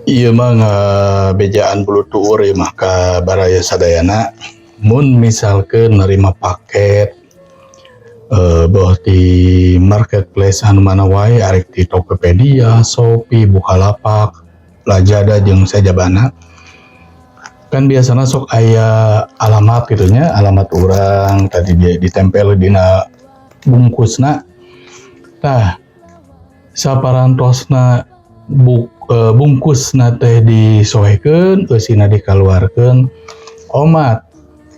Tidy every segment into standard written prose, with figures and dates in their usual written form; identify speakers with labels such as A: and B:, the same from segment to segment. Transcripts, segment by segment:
A: Ieu mah ngabejaan bulu tuur ieu mah ka baraya sadayana. Mun misalkeun nerima paket boh di marketplace anu mana wae, arek di Tokopedia, Shopee, Bukalapak, Lazada jeung sajabana, kan biasana sok aya alamat gitu nya, alamat urang tadi dia ditempel dina bungkusna. Tah, saparantosna bungkusna teh disoekeun, eusina dikaluarkeun, omat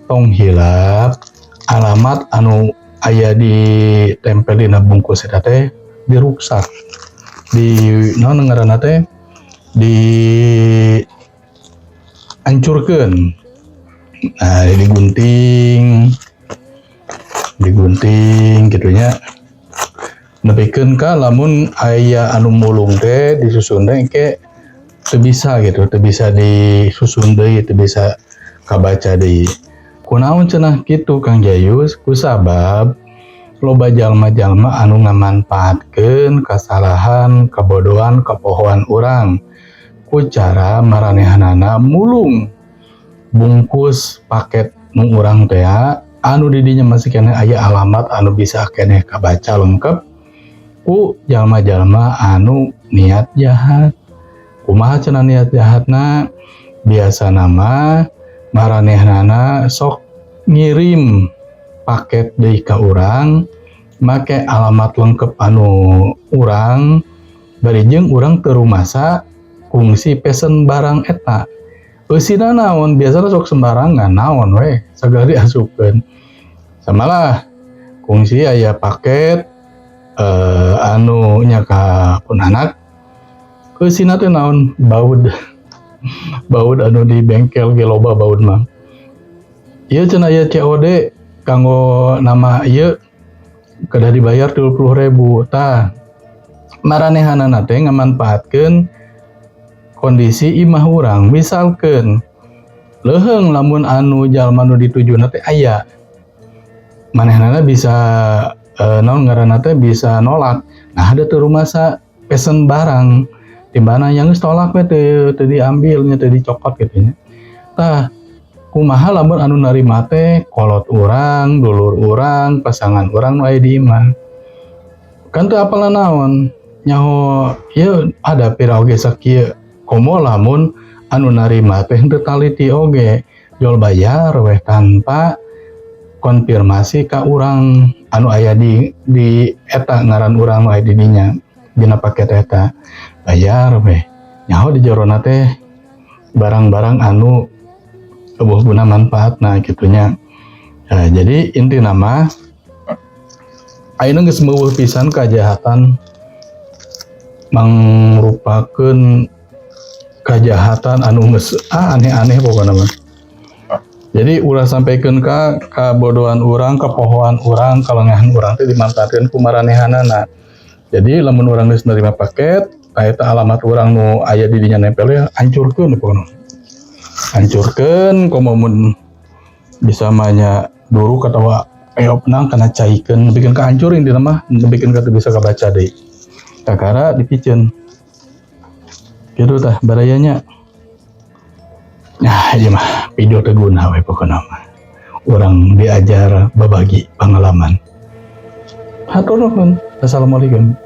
A: tong hilap alamat anu aya ditempel dina bungkus eta teh diruksak, di naon ngaranna teh, di hancurkeun. Nah, digunting digunting gitu nya, nepikeun ka lamun aya anu mulung teh disusun teh engke teu bisa gitu, teu bisa disusun deui, teu bisa kabaca deui. Kunaon cenah kitu, Kang Jayus? Kusabab loba jalma-jalma anu ngamanfaatkeun kasalahan, kabodohan, kapohoan urang ku cara maranehanana mulung bungkus paket nu urang teh anu di dinya masih keneh aya alamat anu bisa keneh kabaca lengkap ku jalma-jalma anu niat jahat. Kumaha cenah niat jahatna? Biasana mah maranehanana sok ngirim paket deui ka urang make alamat lengkap anu urang, bari jeung urang teu rumasa kungsi pesen barang eta. Eusina naon? Biasana sok sembarangan, naon we sagala diasupkeun. Samalah kungsi aya paket anu nya ka pun anak, eusina teh naon? Baut, baut anu di bengkel ge loba baut mah. Ieu cenah aya COD kanggo nama ieu, kedah dibayar 30.000. Tah, maranehanana teh ngamanfaatkeun kondisi imah urang. Misalkeun leuheung lamun anu jalma nu ditujuna teh aya, manehnana bisa naon ngaranna teh, bisa nolak. Nah, ada teu rumasa pesen barang di mana yang geus tolak we, teu teu diambil nya, teu dicokot gitu nya. Tah, kumaha lamun anu narima teh kolot urang, dulur urang, pasangan urang nu aya di imah? Kan teu apal naon, nyaho ieu ada pira oge sakieu. Komo lamun anu narima teh henteu taliti oge, jol bayar weh tanpa konfirmasi ka urang anu aya di eta ngaran urang nu aya di dinya dina paket eta. Bayar weh, nyaho di jerona teh barang-barang anu euweuh guna manfaatna kitu nya. Nah, jadi intina mah ayeuna geus meuweuh pisan kajahatan, mangrupakeun kajahatan anu geus aneh-aneh pokona mah. Jadi ulah sampaikan ka kabodohan urang, kapohoan urang, kalengahan urang teh dimanfaatkeun ku maranehanana. Jadi lamun urang geus nerima paket, tah eta alamat urang nu aya di dinya nempel ya, hancurkeun pokona. Hancurkeun, komo mun bisa mah nya duruk atawa eopna kana caikeun, nepikeun ka hancur intina mah, nepikeun ka teu bisa kabaca deui. Kakara dipiceun. Kitu tah baraya nya. Nah, ieu mah video teu guna we pokona mah. Urang diajar babagi pengalaman. Hatur nuhun. Assalamualaikum.